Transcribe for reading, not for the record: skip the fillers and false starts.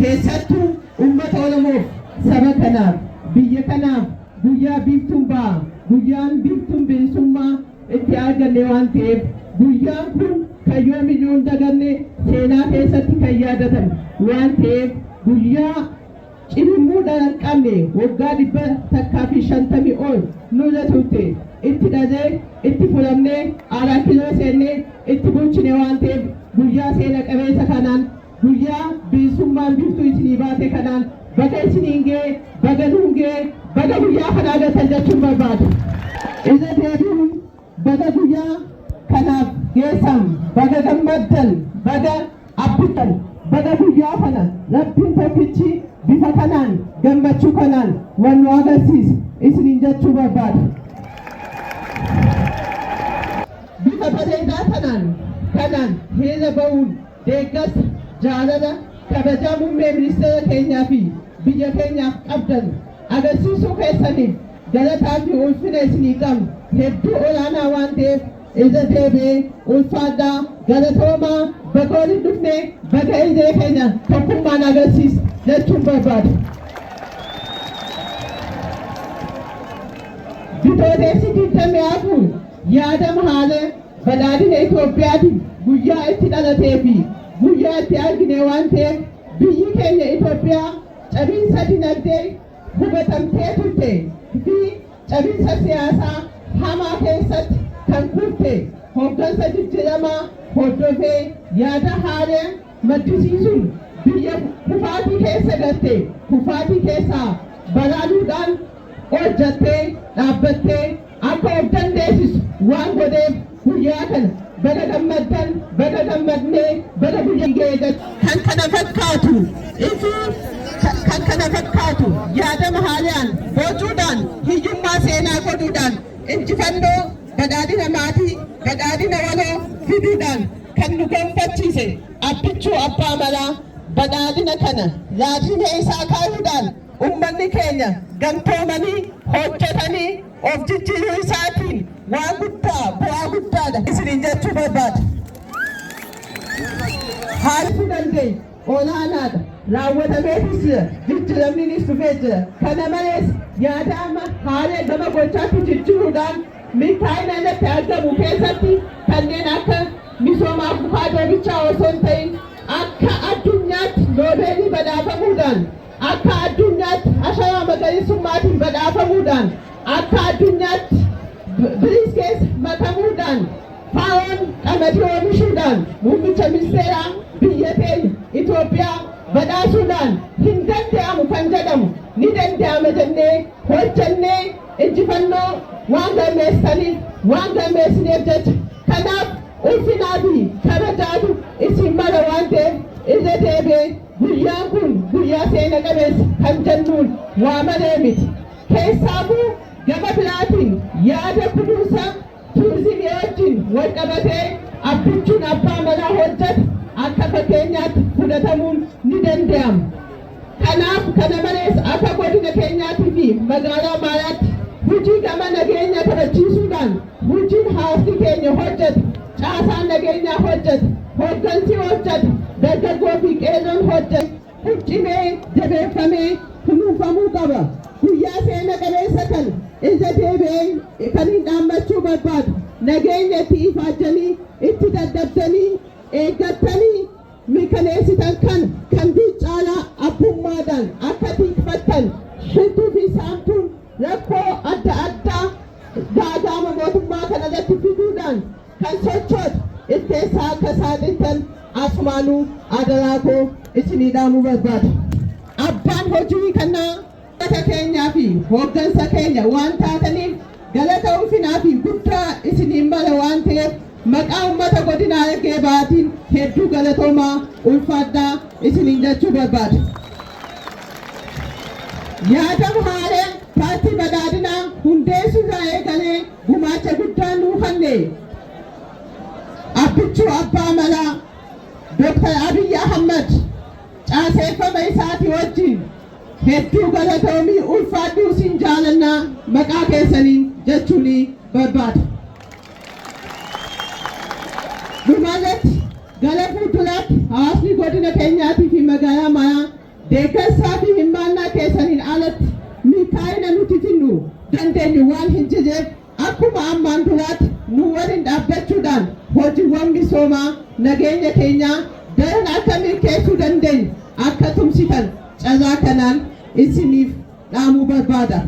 Keessattuu uummata Oromoof, saba kanaaf, biyya kanaaf guyyaa biiftuun ba'a, guyyaan biiftuun bilisummaa itti arganne waan ta'eef, guyyaan kun kan yoomiyyuu hin daganne, seenaa keessatti kan yaadatamu waan ta'eef, guyyaa cimimmuudhaan hin qabne waggaa 150 ol nurra turte itti dharree, itti furamnee, Aaraa Kiiloo seennee itti bulchine waan ta'eef, guyyaa seena qabeessa kanaan, guyyaa bilisummaan biiftuu isinii baate kanaan baga isiniin ga'e, baga nuun ga'e, baga guyyaa kana agartan jechuun barbaada. Irra deebi'uun baga guyyaa kanaaf geessan, baga gammaddan, baga abbittan, baga guyyaa kana Rabbiin tokkichi bifa kanaan, gammachuu kanaan wal nu agarsiise isiniin jechuu barbaada. Bifa bareedaa kanaan hiriira ba'uun deeggarsa, jaalala, kabajaa Muummee Ministeera keenyaa fi biyya keenyaaf qabdan agarsiisuu keessaniif galataa fi ulfina isinii qabnu hedduu olaanaa waan ta'eef irra deebi'ee ulfaadhaa, galatoomaa, baga waliin dhufne, baga irree keenya tokkummaan agarsiisne jechuun barbaada. Bitooteessi 24 yaadama haala badhaadhina Itoophiyaatiin guyyaa itti dhalatee fi guyyaa itti argine waan ta'eef, biyyi keenya Itoophiyaa cabiinsa dinagdee hubatamtee turte fi cabinsa siyaasaa hamaa keessatti kan kufte hoggansa jijjiramaa hordofee yaada haaraa maddisiisuun biyya kufaatii keessa galte kufaatii keessaa baraaruudhaan hojjattee dhaabbattee akka of dandeessisu waan godheef, guyyaa kana baga gammaddan, baga gammadnee, baga guyyaa ga'e. Kan kana fakkaatu ifi kan kana fakkaatu yaadama haalaan bocuudhaan, hiyyummaa seenaa godhuudhaan, injifannoo badhaadhina maatii, badhaadhina waloo fiduudhaan kan nu gonfachiise Abbichuu Abbaa Malaa, badhaadhina kana yaadrimee isaa kaayuudhaan ummanni keenya gamtoomanii hojjetanii of jijjiiruu isaatiin waan guddaa, bu'aa guddaadha isiniin jechuu barbaada. Haalli dandeenye olaanaadha. Raawwatameefis jira. Jijjiiramninis dhufee jira. Kana malees yaada amma haala gama gochaatti jijjiiruudhaan milkaa'ina irratti argamu keessatti kanneen akka misooma avukaadoo bichaa osoo hin ta'in, akka addunyaatti noobeelii badhaafamuudhaan, akka addunyaatti asharaa magariisummaatiin badhaafamuudhaan, akka addunyaatti biriis keessa makamuudhaan, FAO'n qamadii oomishuudhaan muummicha ministeeraa biyya teenya Itoophiyaa badhaasuudhaan, hin danda'amu kan jedhamu ni danda'ama jennee hojjennee injifannoo waan galmeessitaniif, waan galmeessineef jecha, kanaaf ulfinaa fi kabajaatu isin mala waan ta'eef, irra deebi'ee guyyaan kun guyyaa seena qabeessa kan jennuun waa malee miti. Keessaafuu gama biraatiin yaada kunuunsa tuurizimii wajjin wal qabatee Abbichuun Abbaa Malaa hojjete akka fakkeenyaatti fudhatamuun ni danda'ama. Kanaaf kana malees akka godina keenyaatii fi magaalaa Maaraatti hojii gama nageenya kabachiisuudhaan hojiin hawaasni keenya hojjete, caasaan nageenyaa hojjete, hoggansi hojjete, dargaggoo fi qeerroon hojjete cimee jabeeffamee kunuunfamuu qaba. Guyyaa seena qabeessa kana irra deebi'ee kan hin dhaammachuu barbaadu, nageenya itti ifaajjanii, itti dadhabdanii eeggattanii mirkaneessitan kana kan dur caalaa abbummaadhaan akka tikfattan, shirtuu fi saamtuun rakkoo adda addaa gaagaama mootummaa kana irratti fiduudhaan kan sochootu if keessaa akka saaxiltan asumaanuu adaraa koo isinii dhaamuu barbaada. Abbaan hojii kanaa uummata keenyaa fi hooggansa keenya waan taataniif galata ulfinaa fi guddaa isiniin mala waan ta'eef, maqaa uummata godina Harargee Bahaatiin hedduu galatoomaa, ulfaadhaa isiniin jechuu barbaada. Yaadama haaraa paartii badhaadhinaa hundeessuu irraa eegalee gumaacha guddaa nuu kenne Abbichuu Abbaa Malaa Dr. Abiyyi Ahmad caaseeffama isaatii wajjin hedduu galatoomii, ulfaadhuu, sin jaalannaa maqaa keessaniin jechuun barbaada. Dhumarratti gara fuulduraatti hawaasni godina keenyaatii fi magaalaa Maraa Deeggarsaa fi hirmaannaa keessaniin alatti milkaa'ina nuti fidnu dandeenyu waan hin jirreef, akkuma ammaan duraatti nu waliin dhaabbachuudhaan hojiiwwan misoomaa nageenya keenyaa daran akka milkeessuu dandeenyu akka tumsitan carraa kanaan isiniif dhaamuu barbaada.